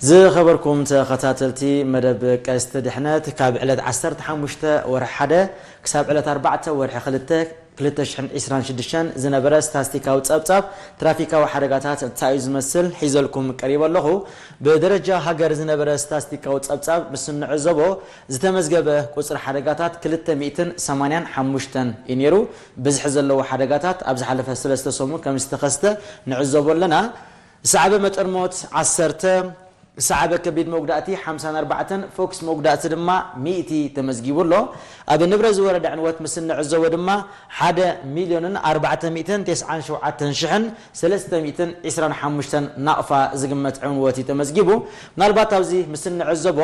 ዝኸበርኩም ተኸታተልቲ መደብ ቀስት ድሕነት፣ ካብ ዕለት ዓሰርተ ሓሙሽተ ወርሒ ሓደ ክሳብ ዕለት ኣርባዕተ ወርሒ ክልተ ክልተ ሽሕን ዕስራን ሽዱሽተን ዝነበረ ስታስቲካዊ ጸብጻብ ትራፊካዊ ሓደጋታት እንታይ እዩ ዝመስል ሒዘልኩም ቀሪበ ኣለኹ። ብደረጃ ሃገር ዝነበረ ስታስቲካዊ ጸብጻብ ምስ እንዕዘቦ፣ ዝተመዝገበ ቁጽሪ ሓደጋታት ክልተ ሚእትን ሰማንያን ሓሙሽተን እዩ ነይሩ። ብዝሒ ዘለዎ ሓደጋታት ኣብ ዝሓለፈ ሰለስተ ሰሙን ከም ዝተኸስተ ንዕዘቦ ኣለና። ዝሰዓበ መጠን ሞት ዓሰርተ፣ ዝሰዓበ ከቢድ መጉዳእቲ ሓምሳን ኣርባዕተን፣ ፎክስ መጉዳእቲ ድማ ሚእቲ ተመዝጊቡ ኣሎ። ኣብ ንብረት ዝወረደ ዕንወት ምስ እንዕዘቦ ድማ ሓደ ሚልዮንን ኣርባዕተ ሚእትን ተስዓን ሸውዓተን ሽሕን ሰለስተ ሚእትን ዕስራን ሓሙሽተን ናቕፋ ዝግመት ዕንወት እዩ ተመዝጊቡ። ምናልባት ኣብዚ ምስ እንዕዘቦ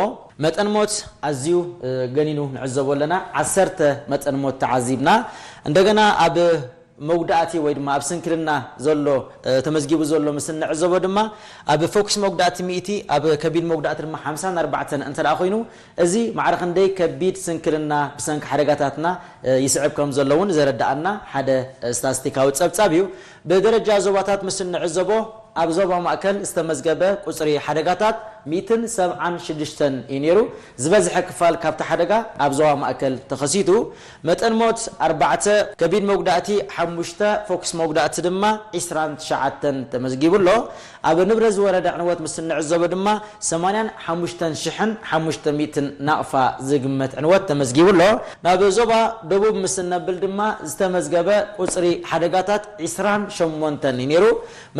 መጠን ሞት ኣዝዩ፣ እ፣ ገኒኑ ንዕዘቦ ኣለና። ዓሰርተ መጠን ሞት ተዓዚብና። እንደገና ኣብ መጉዳእቲ ወይ ድማ ኣብ ስንክልና ዘሎ፣ እ፣ ተመዝጊቡ ዘሎ ምስ እንዕዘቦ ድማ ኣብ ፎክስ መጉዳእቲ ሚእቲ፣ ኣብ ከቢድ መጉዳእቲ ድማ ሓምሳን ኣርባዕተን እንተ ደኣ ኮይኑ፣ እዚ ማዕረ ክንደይ ከቢድ ስንክልና ብሰንኪ ሓደጋታትና፣ እ፣ ይስዕብ ከም ዘሎ እውን ዘረድኣና ሓደ፣ እ፣ ስታስቲካዊ ጸብጻብ እዩ። ብደረጃ ዞባታት ምስ እንዕዘቦ፣ ኣብ ዞባ ማእከል ዝተመዝገበ ቁጽሪ ሓደጋታት ሚእትን ሰብዓን ሽዱሽተን እዩ ነይሩ። ዝበዝሐ ክፋል ካብቲ ሓደጋ ኣብ ዞባ ማእከል ተኸሲቱ። መጠን ሞት ኣርባዕተ፣ ከቢድ መጉዳእቲ ሓሙሽተ፣ ፎክስ መጉዳእቲ ድማ ዕስራን ትሽዓተን ተመዝጊቡ ኣሎ። ኣብ ንብረት ዝወረደ ዕንወት ምስ እንዕዘቦ ድማ ሰማንያን ሓሙሽተን ሽሕን ሓሙሽተ ሚእትን ናቕፋ ዝግመት ዕንወት ተመዝጊቡ ኣሎ። ናብ ዞባ ደቡብ ምስ እነብል ድማ ዝተመዝገበ ቁጽሪ ሓደጋታት ዕስራን ሸሞንተን እዩ ነይሩ።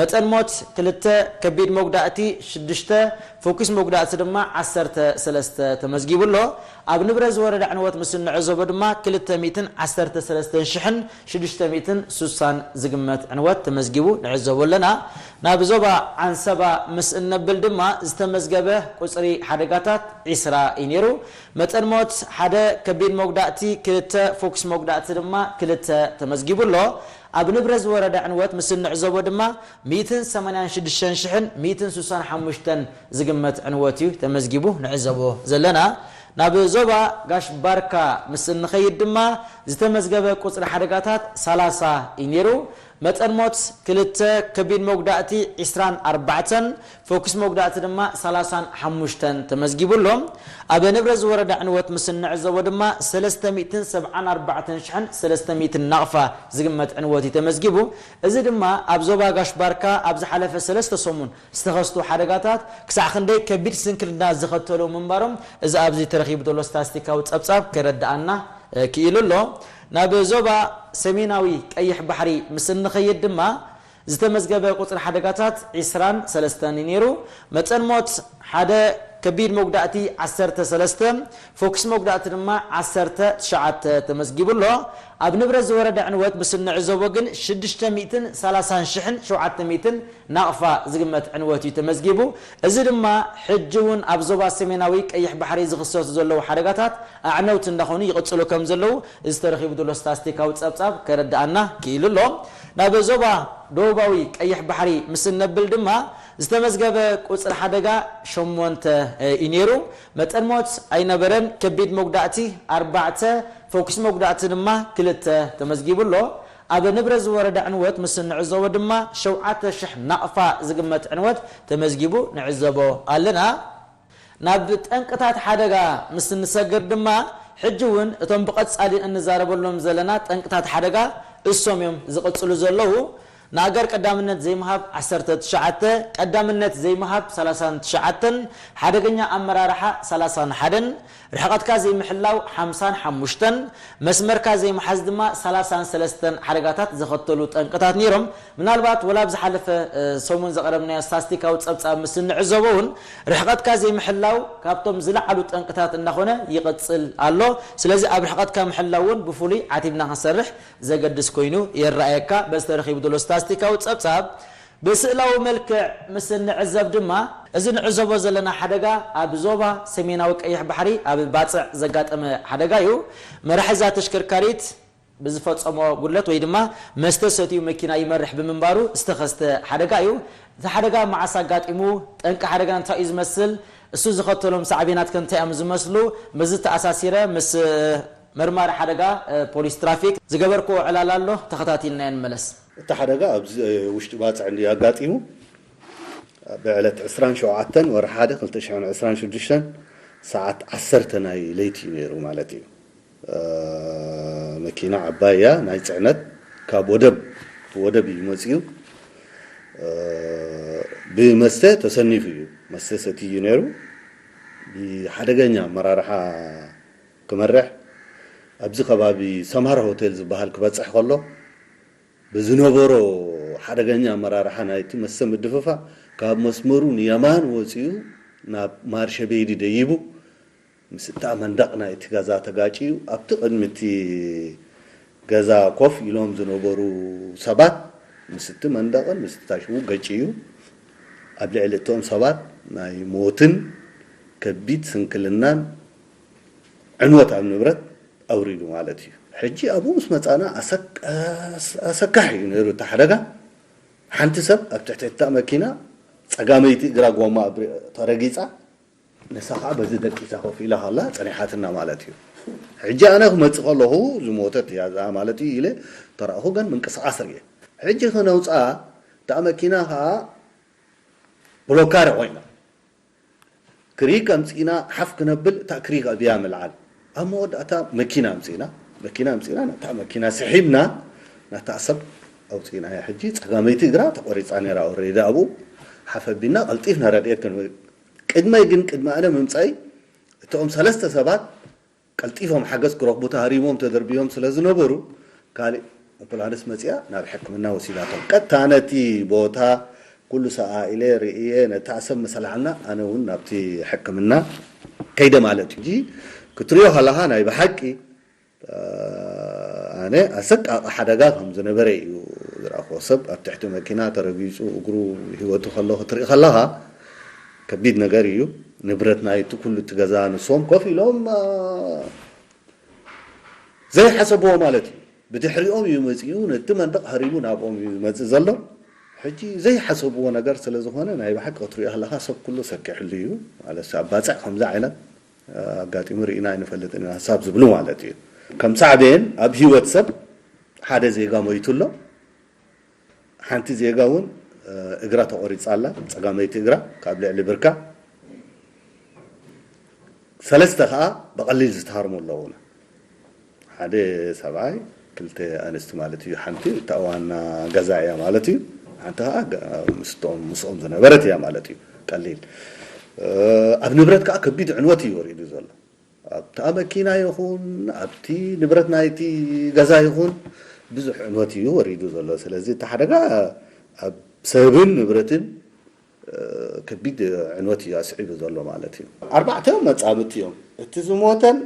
መጠን ሞት ክልተ፣ ከቢድ መጉዳእቲ ሽዱሽተ፣ ፎኩስ መጉዳእቲ ድማ ዓሰርተ ሰለስተ ተመዝጊቡ ኣሎ። ኣብ ንብረት ዝወረደ ዕንወት ምስ እንዕዘቦ ድማ ክልተ ሚእትን ዓሰርተ ሰለስተን ሽሕን ሽዱሽተ ሚእትን ስሳን ዝግመት ዕንወት ተመዝጊቡ ንዕዘቦ ኣለና። ናብ ዞባ ዓንሰባ ምስ እነብል ድማ ዝተመዝገበ ቁጽሪ ሓደጋታት ዒስራ እዩ ነይሩ። መጠን ሞት ሓደ፣ ከቢድ መጉዳእቲ ክልተ፣ ፎኩስ መጉዳእቲ ድማ ክልተ ተመዝጊቡ ኣሎ። ኣብ ንብረት ዝወረደ ዕንወት ምስ እንዕዘቦ ድማ ሚእትን ሰማንያን ሽዱሽተን ሽሕን ሚእትን ስሳን ሓሙሽተን ዝግመት ዕንወት እዩ ተመዝጊቡ ንዕዘቦ ዘለና። ናብ ዞባ ጋሽ ባርካ ምስ እንኸይድ ድማ ዝተመዝገበ ቁጽሪ ሓደጋታት ሰላሳ እዩ ነይሩ። መጠን ሞት ክልተ፣ ከቢድ መጉዳእቲ ዒስራን ኣርባዕተን፣ ፎኩስ መጉዳእቲ ድማ ሰላሳን ሓሙሽተን ተመዝጊቡ ኣሎ። ኣብ ንብረት ዝወረደ ዕንወት ምስ እንዕዘቦ ድማ ሰለስተ ሚእትን ሰብዓን ኣርባዕተን ሽሕን ሰለስተ ሚእትን ናቕፋ ዝግመት ዕንወት እዩ ተመዝጊቡ። እዚ ድማ ኣብ ዞባ ጋሽ ባርካ ኣብ ዝሓለፈ ሰለስተ ሰሙን ዝተኸስቱ ሓደጋታት ክሳዕ ክንደይ ከቢድ ስንክልና ዝኸተሉ ምንባሮም እዚ ኣብዚ ተረኺቡ ዘሎ ስታስቲካዊ ጸብጻብ ከረድኣና፣ እ፣ ክኢሉ ኣሎ። ናብ ዞባ ሰሜናዊ ቀይሕ ባሕሪ ምስ እንኸይድ ድማ ዝተመዝገበ ቁጽሪ ሓደጋታት ዒስራን ሰለስተን እዩ ነይሩ። መጠን ሞት ሓደ፣ ከቢድ መጉዳእቲ ዓሰርተ ሰለስተ፣ ፎኩስ መጉዳእቲ ድማ ዓሰርተ ትሽዓተ ተመዝጊቡ ኣሎ። ኣብ ንብረት ዝወረደ ዕንወት ምስ እንዕዘቦ ግን ሽዱሽተ ሚእትን ሰላሳን ሽሕን ሸውዓተ ሚእትን ናቕፋ ዝግመት ዕንወት እዩ ተመዝጊቡ። እዚ ድማ ሕጂ እውን ኣብ ዞባ ሰሜናዊ ቀይሕ ባሕሪ ዝኽሰቱ ዘለዉ ሓደጋታት ኣዕነውቲ እንዳኾኑ ይቕጽሉ ከም ዘለዉ እዚ ተረኺቡ ዘሎ ስታስቲካዊ ጸብጻብ ከረድኣና ክኢሉ ኣሎ። ናብ ዞባ ደቡባዊ ቀይሕ ባሕሪ ምስ እነብል ድማ ዝተመዝገበ ቁጽሪ ሓደጋ ሸሞንተ እዩ ነይሩ። መጠን ሞት ኣይነበረን። ከቢድ መጉዳእቲ ኣርባዕተ፣ ፎኩስ መጉዳእቲ ድማ ክልተ ተመዝጊቡ ኣሎ። ኣብ ንብረት ዝወረደ ዕንወት ምስ እንዕዘቦ ድማ ሸውዓተ ሽሕ ናቕፋ ዝግመት ዕንወት ተመዝጊቡ ንዕዘቦ ኣለና። ናብ ጠንቅታት ሓደጋ ምስ እንሰግር ድማ ሕጂ እውን እቶም ብቐጻሊ እንዛረበሎም ዘለና ጠንቅታት ሓደጋ እሶም እዮም ዝቕጽሉ ዘለዉ። ንኣጋር ቀዳምነት ዘይምሃብ ዓሰርተ ትሽዓተ፣ ቀዳምነት ዘይምሃብ ሰላሳን ትሽዓተን፣ ሓደገኛ ኣመራርሓ ሰላሳን ሓደን፣ ርሕቐትካ ዘይምሕላው ሓምሳን ሓሙሽተን፣ መስመርካ ዘይምሓዝ ድማ ሰላሳን ሰለስተን ሓደጋታት ዘኸተሉ ጠንቅታት ነይሮም። ምናልባት ወላ ኣብ ዝሓለፈ፣ እ፣ ሰሙን ዘቕረብናዮ ስታስቲካዊ ጸብጻብ ምስ እንዕዘቦ እውን ርሕቐትካ ዘይምሕላው ካብቶም ዝለዓሉ ጠንቅታት እናኾነ ይቕጽል ኣሎ። ስለዚ ኣብ ርሕቐትካ ምሕላው እውን ብፍሉይ ዓቲብና ክንሰርሕ ዘገድስ ኮይኑ ይረኣየካ። በዚ ተረኺቡ ዘሎ ስታስቲካዊ ጸብጻብ ብስእላዊ መልክዕ ምስ እንዕዘብ ድማ፣ እዚ ንዕዘቦ ዘለና ሓደጋ ኣብ ዞባ ሰሜናዊ ቀይሕ ባሕሪ ኣብ ባጽዕ ዘጋጠመ ሓደጋ እዩ። መራሒ እዛ ተሽከርካሪት ብዝፈጸሞ ጉድለት ወይ ድማ መስተ ሰትዩ መኪና ይመርሕ ብምንባሩ ዝተኸስተ ሓደጋ እዩ። እቲ ሓደጋ መዓስ ኣጋጢሙ? ጠንቂ ሓደጋ እንታይ እዩ ዝመስል? እሱ ዝኸተሎም ሳዕቤናት ከ እንታይ እዮም ዝመስሉ? ምስዚ ተኣሳሲረ ምስ መርማሪ ሓደጋ፣ እ፣ ፖሊስ ትራፊክ ዝገበርክዎ ዕላል ኣሎ፣ ተኸታቲልናዮ ንመለስ። እቲ ሓደጋ ኣብ ዝ-፣ ውሽጢ ባጽዕ እንድዩ ኣጋጢሙ። ብዕለት ዕስራን ሸውዓተን ወርሒ ሓደ ክልተ ሽሕን ዕስራን ሽዱሽተን ሰዓት ዓሰርተ ናይ ለይቲ እዩ ነይሩ ማለት እዩ። መኪና ዓባይ እያ፣ ናይ ፅዕነት፣ ካብ ወደብ ወደብ እዩ መፅዩ። ብመስተ ተሰኒፉ እዩ፣ መስተ ሰትዩ ነይሩ። ብሓደገኛ ኣመራርሓ ክመርሕ ኣብዚ ከባቢ ሰምሃር ሆቴል ዝበሃል ክበፅሕ ከሎ ብዝነበሮ ሓደገኛ ኣመራርሓ ናይቲ መስተ ምድፍፋእ ካብ መስመሩ ንየማን ወፂኡ ናብ ማርሸ ቤይዲ ደይቡ ምስ እታ መንደቕ ናይቲ ገዛ ተጋጭዩ ኣብቲ ቅድሚ እቲ ገዛ ኮፍ ኢሎም ዝነበሩ ሰባት ምስ እቲ መንደቕን ምስ እቲ ታሽዉ ገጭዩ ኣብ ልዕሊ እቶም ሰባት ናይ ሞትን ከቢድ ስንክልናን ዕንወት ኣብ ንብረት ኣውሪዱ ማለት እዩ። ሕጂ ኣብኡ ምስ መፃና ኣሰካሒ እዩ ነይሩ እቲ ሓደጋ። ሓንቲ ሰብ ኣብ ትሕቲ እታ መኪና ፀጋመይቲ እግራ ጎማ ተረጊፃ፣ ንሳ ከዓ በዚ ደቂሳ ኮፍ ኢላ ከላ ፀኒሓትና ማለት እዩ። ሕጂ ኣነ ክመፅእ ከለኹ ዝሞተት እያ እዛ ማለት እዩ ኢለ ተረእኹ፣ ግን ምንቅስቃስ ርየ። ሕጂ ክነውፅኣ እታ መኪና ከዓ ብሎካሪ ኮይና ክሪክ ኣምፂእና ሓፍ ክነብል እታ ክሪክ ኣብያ ምልዓል ኣብ መወዳእታ መኪና ኣምፂእና መኪና ኣምፂእና ነታ መኪና ስሒብና ነታ ሰብ ኣውፂእናያ። ሕጂ ፀጋመይቲ እግራ ተቆሪፃ ነይራ። ኦሬዲ ኣብኡ ሓፍ ኣቢልና ቀልጢፍና ረድኤት ክንብል ቅድመይ ግን ቅድሚ ኣነ ምምፃይ እቶም ሰለስተ ሰባት ቀልጢፎም ሓገዝ ክረኽቡ ተሃሪሞም ተደርብዮም ስለ ዝነበሩ ካልእ ኣምቡላንስ መፂኣ ናብ ሕክምና ወሲዳቶም። ቀጥታ ነቲ ቦታ ኩሉ ሰኣኢለ ርእየ ነታ ሰብ ምስ ኣልዓልና ኣነ እውን ናብቲ ሕክምና ከይደ ማለት እዩ። ሕጂ ክትሪኦ ከለኻ ናይ ብሓቂ ኣነ ኣሰቃቂ ሓደጋ ከም ዝነበረ እዩ ዝረኣኹዎ። ሰብ ኣብ ትሕቲ መኪና ተረጊፁ እግሩ ሂወቱ ከሎ ክትርኢ ከለኻ ከቢድ ነገር እዩ። ንብረት ናይቲ ኩሉ እቲ ገዛ ንሶም ኮፍ ኢሎም ዘይሓሰብዎ ማለት እዩ። ብድሕሪኦም እዩ መፂኡ፣ ነቲ መንደቕ ሃሪቡ ናብኦም እዩ ዝመፅእ ዘሎ። ሕጂ ዘይሓሰብዎ ነገር ስለ ዝኾነ ናይ ብሓቂ ክትሪኦ ከለኻ ሰብ ኩሉ ሰኪሕሉ እዩ ማለት ኣብ ባፅዕ ከምዚ ዓይነት ኣጋጢሙ ርኢና ኣይንፈልጥን ኢና ሳብ ዝብሉ ማለት እዩ። ከም ሳዕቤን ኣብ ህይወት ሰብ ሓደ ዜጋ ሞይቱ ኣሎ። ሓንቲ ዜጋ እውን እግራ ተቆሪፃ ኣላ፣ ፀጋመይቲ እግራ ካብ ልዕሊ ብርካ። ሰለስተ ከዓ ብቐሊል ዝተሃርሙ ኣለዉና። ሓደ ሰብኣይ ክልተ ኣንስቲ ማለት እዩ። ሓንቲ እታ ዋና ገዛ እያ ማለት እዩ። ሓንቲ ከዓ ምስኦም ምስኦም ዝነበረት እያ ማለት እዩ። ቀሊል ኣብ ንብረት ከዓ ከቢድ ዕንወት እዩ ወሪዱ ዘሎ። ኣብታ መኪና ይኹን ኣብቲ ንብረት ናይቲ ገዛ ይኹን ብዙሕ ዕንወት እዩ ወሪዱ ዘሎ። ስለዚ እቲ ሓደጋ ኣብ ሰብን ንብረትን ከቢድ ዕንወት እዩ ኣስዒቡ ዘሎ ማለት እዩ። ኣርባዕተ እዮም መጻምድቲ እዮም። እቲ ዝሞተን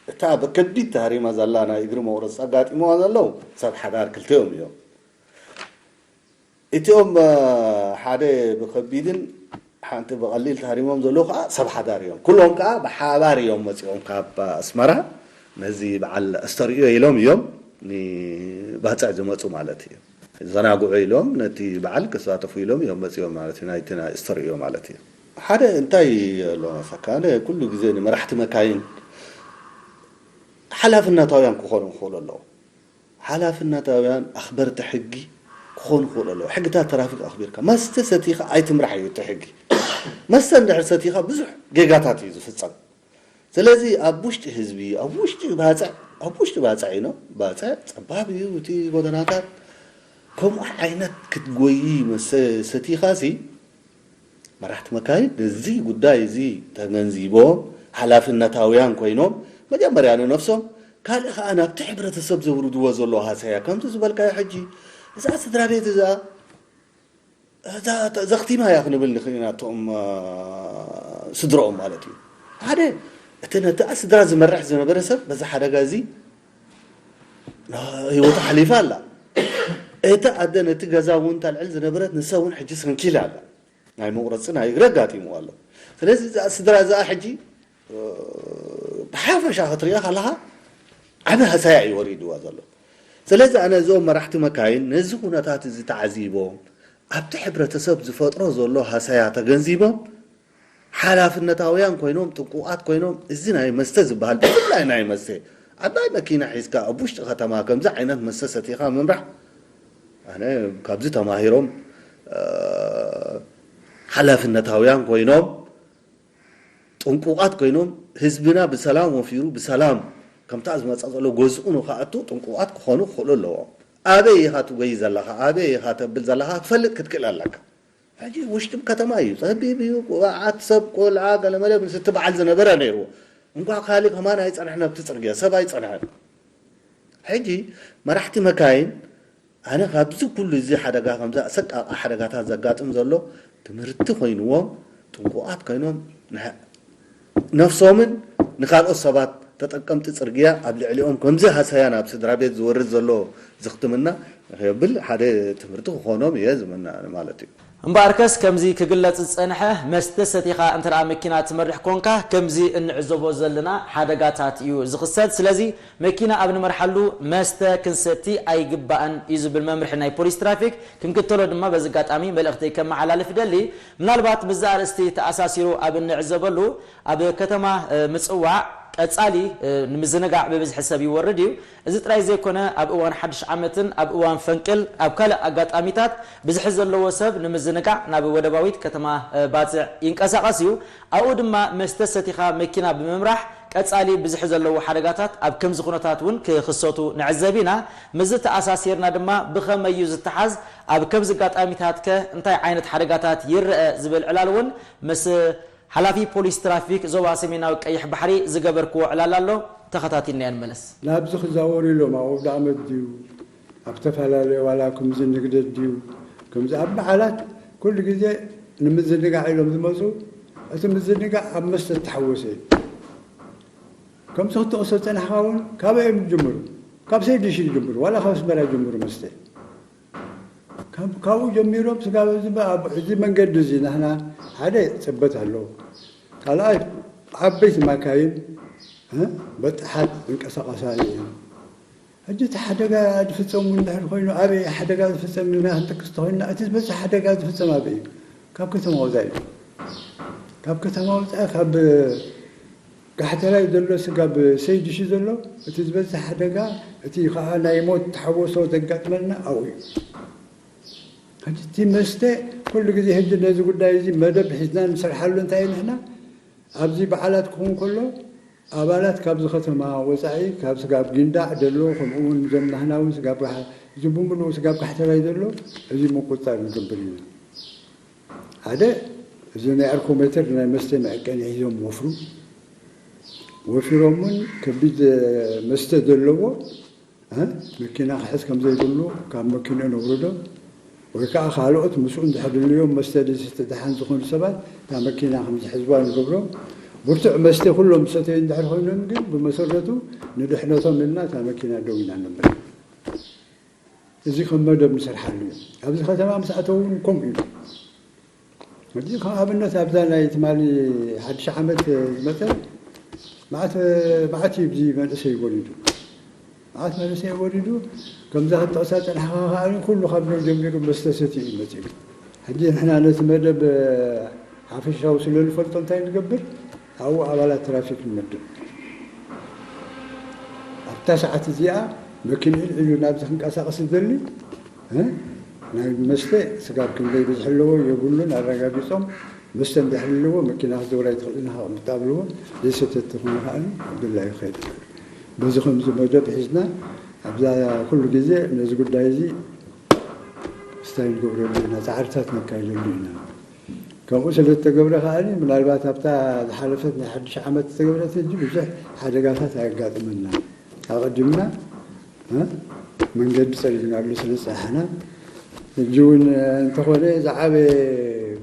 እታ ብከቢድ ተሃሪማ ዘላ ናይ እግሪ መቑረፂ ኣጋጢምዋ ዘለዉ ሰብ ሓዳር ክልተኦም እዮም። እቲኦም ሓደ ብከቢድን ሓንቲ ብቐሊል ተሃሪሞም ዘለዉ ከዓ ሰብ ሓዳር እዮም። ኩሎም ከዓ ብሓባር እዮም መፂኦም ካብ ኣስመራ ነዚ በዓል ኣስተርእዮ ኢሎም እዮም ንባፅዕ ዝመፁ ማለት እዩ። ዘናግዑ ኢሎም ነቲ በዓል ክሳተፉ ኢሎም እዮም መፂኦም ማለት እዩ። ናይቲ ናይ ኣስተርእዮ ማለት እዩ። ሓደ እንታይ ኣሎ መሰካ ኣነ ኩሉ ግዜ ንመራሕቲ መካይን ሓላፍነታውያን ክኾኑ ክኽእሉ ኣለዎም። ሓላፍነታውያን ኣኽበርቲ ሕጊ ክኾኑ ክኽእሉ ኣለዎ። ሕግታት ትራፊክ ኣኽቢርካ መስተ ሰቲኻ ኣይትምራሕ እዩ እቲ ሕጊ። መስተ እንድሕር ሰቲኻ ብዙሕ ጌጋታት እዩ ዝፍፀም። ስለዚ ኣብ ውሽጢ ህዝቢ ኣብ ውሽጢ ባፅዕ ኣብ ውሽጢ ባፅዕ ኢኖ ባፅዕ ፀባብ እዩ እቲ ጎደናታት። ከምኡ ዓይነት ክትጎይ መስተ ሰቲኻ ሲ መራሕቲ መካይን ነዚ ጉዳይ እዚ ተገንዚቦም ሓላፍነታውያን ኮይኖም መጀመርያ ንነፍሶም ካልእ ከዓ ናብቲ ሕብረተሰብ ዘውርድዎ ዘሎ ሃሰያ ከምቲ ዝበልካዮ ሕጂ እዛ ስድራ ቤት እዛ እዛ ዘኽቲማ እያ ክንብል ንኽእል ኢና እቶም ስድረኦም ማለት እዩ። ሓደ እቲ ነቲ ስድራ ዝመርሕ ዝነበረ ሰብ በዚ ሓደጋ እዚ ህይወቱ ሓሊፋ ኣላ። እቲ ኣደ ነቲ ገዛ እውን ተልዕል ዝነበረት ንሳ እውን ሕጂ ሰንኪላ ኣላ። ናይ መቑረፂ ናይ እግሪ ኣጋጢምዋ ኣሎ። ስለዚ እዛ ስድራ እዚኣ ሕጂ ብሓፈሻ ክትሪኦ ከለኻ ዓብ ሃሳያ እዩ ወሪድዋ ዘሎ። ስለዚ ኣነ እዞም መራሕቲ መካይን ነዚ ኩነታት እዚ ተዓዚቦም ኣብቲ ሕብረተሰብ ዝፈጥሮ ዘሎ ሃሳያ ተገንዚቦም ሓላፍነታውያን ኮይኖም ጥንቁቓት ኮይኖም እዚ ናይ መስተ ዝበሃል ብፍላይ ናይ መስተ ዓባይ መኪና ሒዝካ ኣብ ውሽጢ ከተማ ከምዚ ዓይነት መስተ ሰቲኻ ምምራሕ ኣነ ካብዚ ተማሂሮም እ፣ ሓላፍነታውያን ኮይኖም፣ ጥንቁቓት ኮይኖም፣ ህዝብና ብሰላም ወፊሩ ብሰላም ከምታ ዝመፃ ዘሎ ገዝኡ ንክኣቱ ጥንቁቓት ክኾኑ ክኽእሉ ኣለዎም። ኣበይ ኢኻ ትጎይ ዘለኻ፣ ኣበይ ኢኻ ተብል ዘለኻ ክትፈልጥ ክትክእል ኣለካ። ሕጂ ውሽጢ ከተማ እዩ፣ ፀቢብ እዩ። ዓት ሰብ፣ ቆልዓ፣ ገለመለ ምስ እቲ በዓል ዝነበረ ነይሩ። እንኳዕ ካልእ ከማን ኣይፀንሐን፣ ኣብቲ ፅርግያ ሰብ ኣይፀንሐን። ሕጂ መራሕቲ መካይን፣ ኣነ ካብዚ ኩሉ እዚ ሓደጋ፣ ከምዚ ኣሰቃቂ ሓደጋታት ዘጋጥም ዘሎ ትምህርቲ ኮይንዎም፣ ጥንቁቓት ኮይኖም፣ ንሕ- ነፍሶምን ንካልኦት ሰባት ተጠቀምቲ ጽርግያ ኣብ ልዕሊኦም ከምዚ ሃሰያ ናብ ስድራ ቤት ዝወርድ ዘሎ ዝኽትምና ንኸብል ሓደ ትምህርቲ ክኾኖም እየ ዝምነ ማለት እዩ። እምበኣርከስ ከምዚ ክግለጽ ዝጸንሐ፣ መስተ ሰቲኻ እንተ ደኣ መኪና ትመርሕ ኮንካ፣ ከምዚ እንዕዘቦ ዘለና ሓደጋታት እዩ ዝኽሰት። ስለዚ መኪና ኣብ ንመርሓሉ መስተ ክንሰቲ ኣይግባእን እዩ ዝብል መምርሒ ናይ ፖሊስ ትራፊክ ክንክተሎ ድማ በዚ ኣጋጣሚ መልእኽተይ ከመሓላልፍ እደሊ። ምናልባት ምስዚ ኣርእስቲ ተኣሳሲሩ ኣብ እንዕዘበሉ፣ ኣብ ከተማ፣ እ፣ ምጽዋዕ ቀጻሊ፣ እ፣ ንምዝንጋዕ ብብዝሒ ሰብ ይወርድ እዩ። እዚ ጥራይ ዘይኮነ፣ ኣብ እዋን ሓድሽ ዓመትን ኣብ እዋን ፈንቅል ኣብ ካልእ ኣጋጣሚታት ብዝሒ ዘለዎ ሰብ ንምዝንጋዕ ናብ ወደባዊት ከተማ፣ እ፣ ባጽዕ ይንቀሳቐስ እዩ። ኣብኡ ድማ መስተ ሰቲኻ መኪና ብምምራሕ ቀጻሊ ብዝሒ ዘለዎ ሓደጋታት ኣብ ከምዚ ኩነታት እውን ክኽሰቱ ንዕዘብ ኢና። ምስዚ ተኣሳሲርና ድማ ብኸመይ እዩ ዝተሓዝ? ኣብ ከምዚ ኣጋጣሚታት ከ እንታይ ዓይነት ሓደጋታት ይረአ? ዝብል ዕላል እውን ምስ ሓላፊ ፖሊስ ትራፊክ ዞባ ሰሜናዊ ቀይሕ ባሕሪ ዝገበርክዎ ዕላል ኣሎ። ተኸታቲልናዮ ንመለስ። ናብዚ ክዛወሩ ኢሎም ኣብ ኣውደ ዓመት ድዩ፣ ኣብ ዝተፈላለየ ዋላ ከምዚ ንግደት ድዩ፣ ከምዚ ኣብ በዓላት ኩሉ ግዜ ንምዝንጋዕ ኢሎም ዝመፁ። እቲ ምዝንጋዕ ኣብ መስተ ዝተሓወሰ እዩ። ከምዚ ክትጠቕሶ ዝፀናሕካ እውን ካበይ እዮም ዝጅምሩ? ካብ ሰይድሽ ይጅምሩ፣ ዋላ ካብ ኣስመራ ይጅምሩ መስተ። ካብ-፣ ካብኡ ጀሚሮም ስጋብ እዚ በ-፣ ኣብ-፣ እዚ መንገዲ እዚ ናህና ሓደ ፅበት ኣለዎ። ካልኣይ ዓበይቲ ማካይን፣ እ፣ በጣሓት ዝንቀሳቐሳ እየን። ሕጂ እቲ ሓደጋ ዝፍፀሙ እንድሕር ኮይኑ ኣበይ ሓደጋ ዝፍፀም ኢልና ክንጠቅስ ተኾይንና፣ እቲ ዝበዝሕ ሓደጋ ዝፍፀም ኣበይ እዩ? ካብ ከተማ ወፃኢ እዩ። ካብ ከተማ ወፃኢ ካብ ጋሕተላይ ዘሎ ስጋብ ሰይድሽ ዘሎ እቲ ዝበዝሕ ሓደጋ፣ እቲ ከዓ ናይ ሞት ተሓወሶ ዘጋጥመና ኣብኡ እዩ። ሕጂ እቲ መስተ ኩሉ ግዜ ሕጂ ነዚ ጉዳይ እዚ መደብ ሒዝና ንሰርሓሉ እንታይ ንሕና ኣብዚ በዓላት ክኸውን ከሎ ኣባላት ካብዚ ከተማ ወፃኢ ካብ ስጋብ ጊንዳዕ ደሎ ከምኡ እውን እዞም ናህና እውን ስጋብ ጋሕ-፣ እዚ ብምሉኡ ስጋብ ጋሕተላይ ዘሎ እዚ ምቁፅፃር ንገብር ኢና። ሓደ እዚ ናይ ኣርኮሜተር ናይ መስተ መዐቀኒ ሒዞም ወፍሩ። ወፊሮም እውን ከቢድ መስተ ዘለዎ፣ እ፣ መኪና ክሕዝ ከም ዘይብሉ ካብ መኪንኡ ነውርዶ፣ ወይ ከዓ ካልኦት ምስኡ እንድሕር ድልዮም መስተ ዝስተ ደሓን ዝኾኑ ሰባት እታ መኪና ከም ዝሕዝዋ ንገብሮ። ብርቱዕ መስተ ኩሎም ዝሰተዩ እንድሕር ኮይኖም ግን ብመሰረቱ ንድሕነቶም ኢልና እታ መኪና ደው ኢና ነብል። እዚ ከም መደብ ንሰርሓሉ እዩ። ኣብዚ ከተማ ምስ ኣተው እውን ከምኡ እዩ። ሕጂ ከም ኣብነት ኣብዛ ናይ ትማሊ ሓድሽ ዓመት ዝመፀ መዓት፣ መዓት እዩ ብዚ መንእሰይ ወሪዱ። መዓት መንእሰይ ወሪዱ። ከምዛ ክትጠቕሳ ፀናሕካ ከኣ ኩሉ ካብ ጀሚሩ መስተ ሰትዩ እዩ መፂኡ። ሕጂ ንሕና ነቲ መደብ ሓፈሻዊ ስለ ንፈልጦ እንታይ ንገብር? ኣብኡ ኣባላት ትራፊክ ንመድብ። ኣብታ ሰዓት እዚኣ መኪንኡ ኣልዒሉ ናብዚ ክንቀሳቐስ ዝደሊ፣ እ፣ ናይ መስተ ስጋብ ክንደይ ብዝሒ ኣለዎ የብሉን ኣረጋጊጾም፣ መስተ እንድሕር ኣለዎ መኪና ክትዘውር ኣይትኽእልን ኢኻ ቅምጥ ኣብልዎ፣ ዘይሰተት ተኾይኑ ከኣ ኣብ ድላዩ ክኸይድ ይኽእል። በዚ ከምዚ መደብ ሒዝና ኣብዛ ኩሉ ግዜ ነዚ ጉዳይ እዚ ስታይ ንገብረሉ ኢና፣ ጻዕርታት ነካይደሉ ኢና። ከምኡ ስለ ዝተገብረ ከኣ ምናልባት ኣብታ ዝሓለፈት ናይ ሓድሽ ዓመት ዝተገብረት ሕጂ ብዙሕ ሓደጋታት ኣየጋጥመና። ኣቐዲምና፣ እ፣ መንገዲ ጸሪግናሉ ስለ ዝጸሓና፣ ሕጂ እውን እንተኾነ ዝዓበየ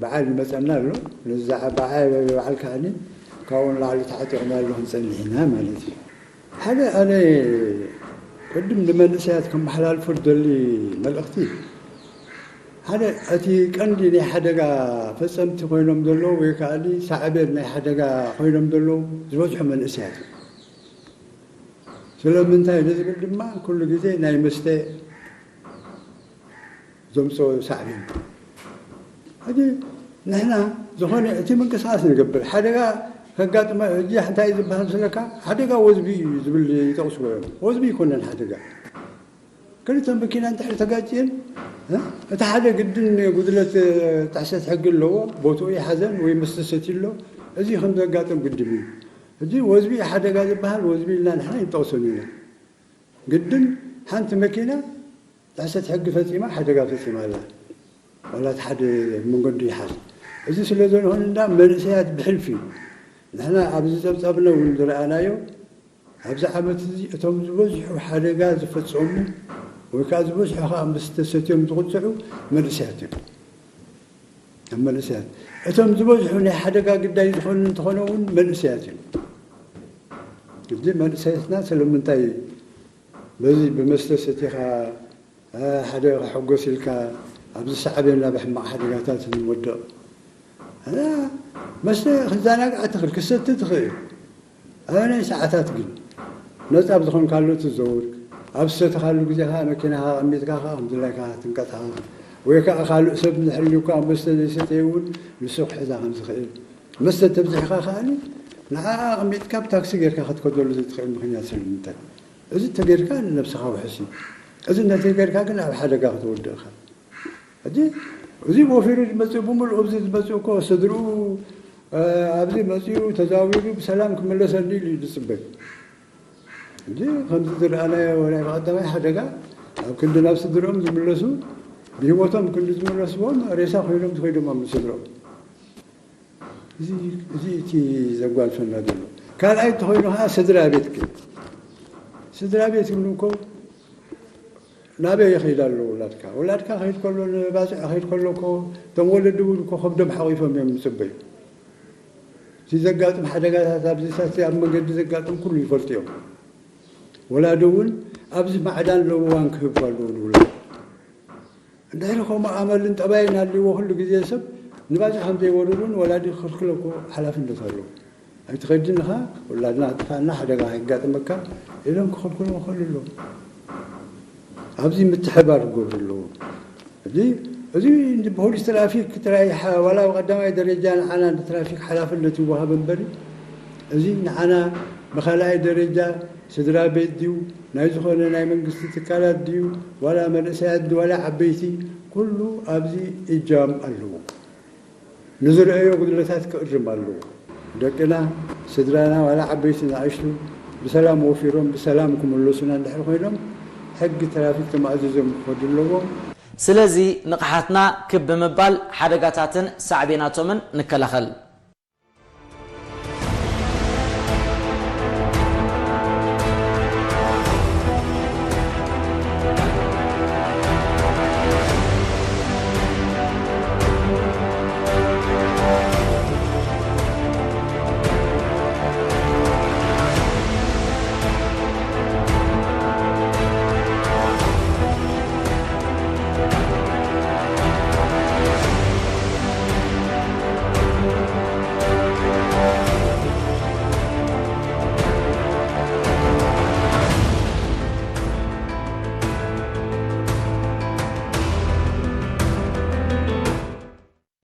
በዓል ይመጸና ኣሎ። ነዚ ዝዓበየ በዓል ከኣ ካብኡ ንላዕሊ ተዓጢቕናሉ ክንጸንሕ ኢና ማለት እዩ። ሓደ ኣነ ቅድም ንመንእሰያት ከመሓላልፎ ዝደሊ መልእኽቲ፣ ሓደ እቲ ቀንዲ ናይ ሓደጋ ፈጸምቲ ኮይኖም ዘለዉ ወይ ከኣ ሳዕቤን ናይ ሓደጋ ኮይኖም ዘለዉ ዝበዝሑ መንእሰያት እዮም። ስለምንታይ ንዝብል ድማ ኩሉ ግዜ ናይ መስተ ዘምፅኦ ሳዕቤን። ሕጂ ንሕና ዝኾነ እቲ ምንቅስቃስ ንገብር፣ ሓደጋ ከጋጥመ፣ ሕጂ እንታይ ዝበሃል ስለካ፣ ሓደጋ ወዝቢ እዩ ዝብል ይጠቕስዎ እዮም። ወዝቢ ይኮነን ሓደጋ። ክልተ መኪና እንድሕር ተጋጭየን፣ እ? እቲ ሓደ ግድን ጉድለት፣ እ፣ ጥሕሰት ሕጊ ኣለዎ፣ ቦትኡ ይሓዘን ወይ መስተ ሰትዩ ኣሎ፣ እዚ ከም ዘጋጥም ግድን እዩ። እዚ ወዝቢ ሓደጋ ዝበሃል ወዝቢ ኢልና ንሕና ይንጠቕሶን ኢና። ግድን ሓንቲ መኪና ጥሕሰት ሕጊ ፈጺማ ሓደጋ ፈጺማ ኣላ። ዋላ እቲ ሓደ መንገዱ ይሓዝ። እዚ ስለ ዝኾነ እንዳ መንእሰያት ብሕልፊ ንሕና ኣብዚ ጸብጻብና እውን ዝረኣናዮ ኣብዚ ዓመት እዚ እቶም ዝበዝሑ ሓደጋ ዝፈጸሙ ወይ ከዓ ዝበዝሑ ከዓ መስተ ሰትዮም ዝቕፅዑ መንእሰያት እዮም። ኣብ መንእሰያት እቶም ዝበዝሑ ናይ ሓደጋ ግዳይ ዝኾኑ እንተኾነ እውን መንእሰያት እዮም። እዚ መንእሰያትና ስለምንታይ በዚ ብመስተ ሰቲኻ ሓደ ክሕጎስ ኢልካ ኣብዚ ሳዕቤን ናብ ሕማቕ ሓደጋታት ንወድቕ? መስተ ክዘናግዓ ትኽእል፣ ክሰቲ ትኽእል። ኣበናይ ሰዓታት ግን ነፃ ኣብ ዝኾንካሉ ትዘውር፣ ኣብ ዝሰተኻሉ ግዜ ከዓ መኪናኻ ኣቐሚጥካ ከዓ ከም ድላይካ ትንቀሳቐስ፣ ወይ ከዓ ካልእ ሰብ እንድሕር ኢሉካ መስተ ዘይሰተየ እውን ንሱ ክሕዛ ከም ዝኽእል መስተ ተብዚሕካ ከኣኒ ንዓኣ ኣቐሚጥካ ብታክሲ ጌርካ ክትከደሉ ዘይትኽእል ምኽንያት ስለምንታይ? እዚ ተጌርካ ንነብስኻ ውሕስ እዩ። እዚ እንተዘይጌርካ ግን ኣብ ሓደጋ ክትወድቕ ኢኻ። ሕጂ እዚ ወፊሩ ዝመፅእ ብምሉእ ኣብዚ ዝመፅእ እኮ ስድርኡ ኣብዚ መፅኡ ተዛዊሩ ብሰላም ክመለሰሉ ኢሉ እዩ ዝፅበ። ሕጂ ከምዚ ዝረኣናዮ ናይ ብቐዳማይ ሓደጋ ኣብ ክንዲ ናብ ስድርኦም ዝምለሱ ብህይወቶም ክንዲ ዝመለስዎም ሬሳ ኮይኖም ዝኸይዶም ኣብ ስድርኦም። እዚ እቲ ዘጓንፈና ዘሎ። ካልኣይ እንተኾይኑ ከዓ ስድራ ቤት ግን ስድራ ቤት ግን እኮ ናበይ ይኸይድ ኣሎ ውላድካ? ውላድካ ከይድ ከሎ ንባፅዕ ከይድ ከሎ እኮ እቶም ወለዲ እውን እኮ ከብዶም ሓቂፎም እዮም ዝፅበዩ። እቲ ዘጋጥም ሓደጋታት ኣብዚ ሳት ኣብ መንገዲ ዘጋጥም ኩሉ ይፈልጡ እዮም። ወላዲ እውን ኣብዚ ማዕዳን ለበዋን ክህብ ኣለዎ ንውላድ። እንድሕሪ ከምኡ ኣመልን ጠባይን ኣልዎ ኩሉ ግዜ ሰብ ንባፅዕ ከም ዘይወርድ እውን ወላዲ ክኽልክሎ እኮ ሓላፍነት ኣለዎ። ኣይትኸድን ኢኻ፣ ውላድና ኣጥፋእና ሓደጋ ከየጋጥመካ ኢሎም ክኽልክሉ ይኽእሉ ኣለዉ። ኣብዚ ምትሕባር ክገብሩ ኣለዎም። እዚ እዚ ፖሊስ ትራፊክ ጥራይ ዋላ ቀዳማይ ደረጃ ንዓና ንትራፊክ ሓላፍነት ይወሃብ እምበሪ እዚ ንዓና ብኻልኣይ ደረጃ ስድራ ቤት ድዩ ናይ ዝኾነ ናይ መንግስቲ ትካላት ድዩ ዋላ መንእሰያት ዋላ ዓበይቲ ኩሉ ኣብዚ እጃም ኣለዎ። ንዝረኣዮ ጉድለታት ክእርም ኣለዎ። ደቅና ስድራና ዋላ ዓበይቲ ንኣሽቱ ብሰላም ወፊሮም ብሰላም ክምለሱና እንድሕር ኮይኖም ሕጊ ትራፊክ ተማእዚዞም ክኸዱ ኣለዎም። ስለዚ ንቕሓትና ክብ ብምባል ሓደጋታትን ሳዕቤናቶምን ንከላኸል።